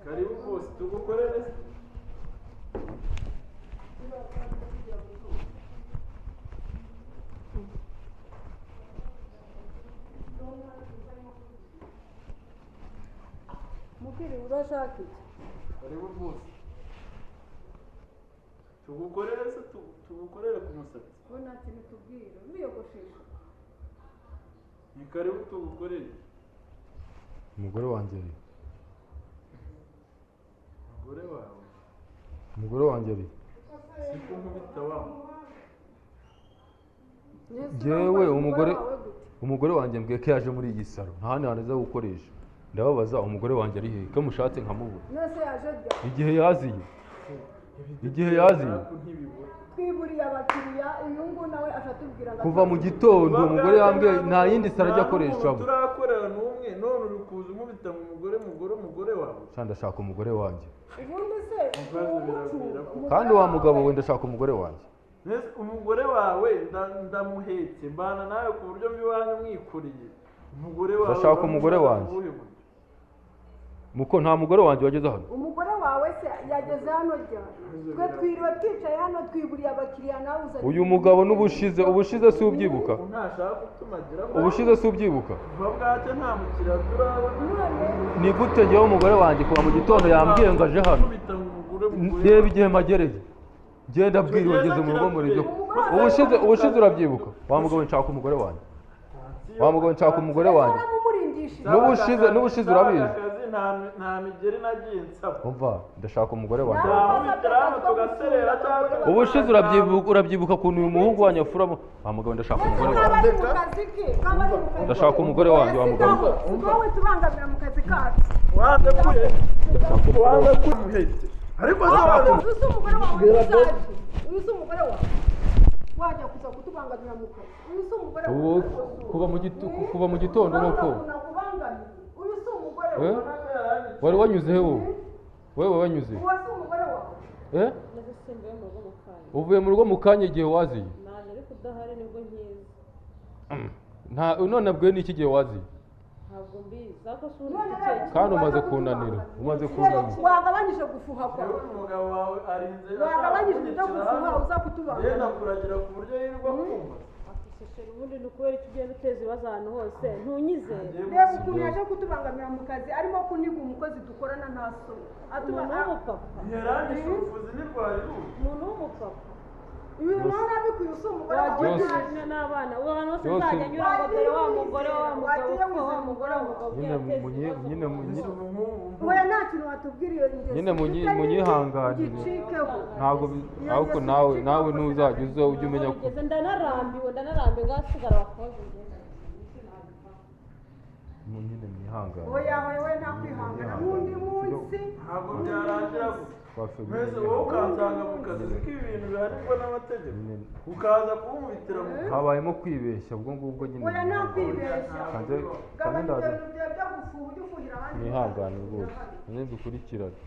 Karibu bose tugukorere. Mukiri urashaka iki? Karibu bose. Tugukorere se tugukorere ku musatsi. Bo nta kintu tubwira, uriyogoshesha. Ni karibu tugukorere. Umugore wanjye ari. Umugore wawe. Umugore wanjye ari. Siko nkubita wa. Jewe umugore wanjye mbwiye ko yaje muri iyi saro nta handi hantu aza gukoresha. Ndababaza umugore wanjye ari hehe ko mushatse nkamubura. Nose yaje ryari? Igihe yaziye. Igihe yaziye. Twiburiye abakiriya uyu nguyu nawe ashatubwira ngo kuva mu gitondo umugore yambwiye nta yindi saro ajya akoreshamo. Turakorera n'umwe none uri kuza umubita mu mugore wawe. Sha ndashaka umugore wanjye. Ubundi se kandi wa mugabo we ndashaka umugore wanjye. Umugore wawe ndamuhetse mbana nawe ku buryo mbiwanyu mwikuriye. Umugore wawe ndashaka umugore wanjye. Muko nta mugore wanjye wageze hano. Umugore wawe se yageze hano ryari? Twe twiriwe twicaye hano twiburiye abakiriya nawe uza. Uyu mugabo n'ubushize ubushize si ubyibuka. Ubushize si ubyibuka. Ni gute njyewe umugore wanjye kuva mu gitondo yambwiye ngo aje hano. Reba igihe magereye. Ngenda bwiriwe ngeze mu rugo muri ibyo. Ubushize urabyibuka. Wa mugabo nshaka umugore wanjye. Wa mugabo nshaka umugore wanjye. N'ubushize urabizi. Nta migeri nagiye nsaba. Umva ndashaka umugore wanjye. Ubushize urabyibuka ukuntu uyu muhungu wanjye afuramo. Wa mugabo ndashaka umugore wanjye. Ndashaka umugore wanjye wa mugabo. Wowe tubangamira mu kazi kacu. Ariko uyu umugore wawe uyu si umugore wawe. Wajya kuza kutubangamira mu kazi. Uyu si umugore wawe. Kuva mu gitondo nuko. Wari wanyuze he wowe? Wewe wanyuze? Eh? Uvuye mu rugo mu kanya igihe waziye? Naje ariko udahari nibwo nkiza. Nta none abwiye n'iki gihe waziye? Ntabwo mbizi. Ariko si ubundi icyo Kandi umaze kunanira, umaze kunanira. Wagabanyije gufuha kwawe. Umugabo wawe arinze. Wagabanyije ibyo gufuha uza kutubangamira. Yenda kuragira ku buryo yirirwa kumva. Ubundi ni ukubera icyo ugenda uteza ibibazo ahantu hose ntunyizere. Reba ukuntu yaje kutubangamira mu kazi arimo kuniga umukozi dukorana nta soni. Umuntu w'umupapa. Ntirangije ubuvuzi ntirwari ruzi. Umuntu w'umupapa. Uyu nawe urabikwiye usi umugore wawe. Wagiye n'abana ubu ahantu hose nzajya nyura ngo dore wa mugore wa mugabo wa mugore wa mugabo. Nyine Oya nta kintu watubwira iyo ngeso. Nyine munyihanganire. Ntabwo ariko nawe ntuzajya uza ujye umenya ko. Ndanarambiwe ngasigara wakoze. Nyine mwihangane. Oya wewe nta kwihangana n'undi munsi. Ntabwo byarangira gutya. Mbese wowe ukansanga mu kazi ko ibintu bihanirwa n'amategeko ukaza kunkubitira mu kazi. Habayemo kwibeshya ubwo ngubwo nyine. Oya nta kwibeshya. Mwihangane rwose. Nyine dukurikirane.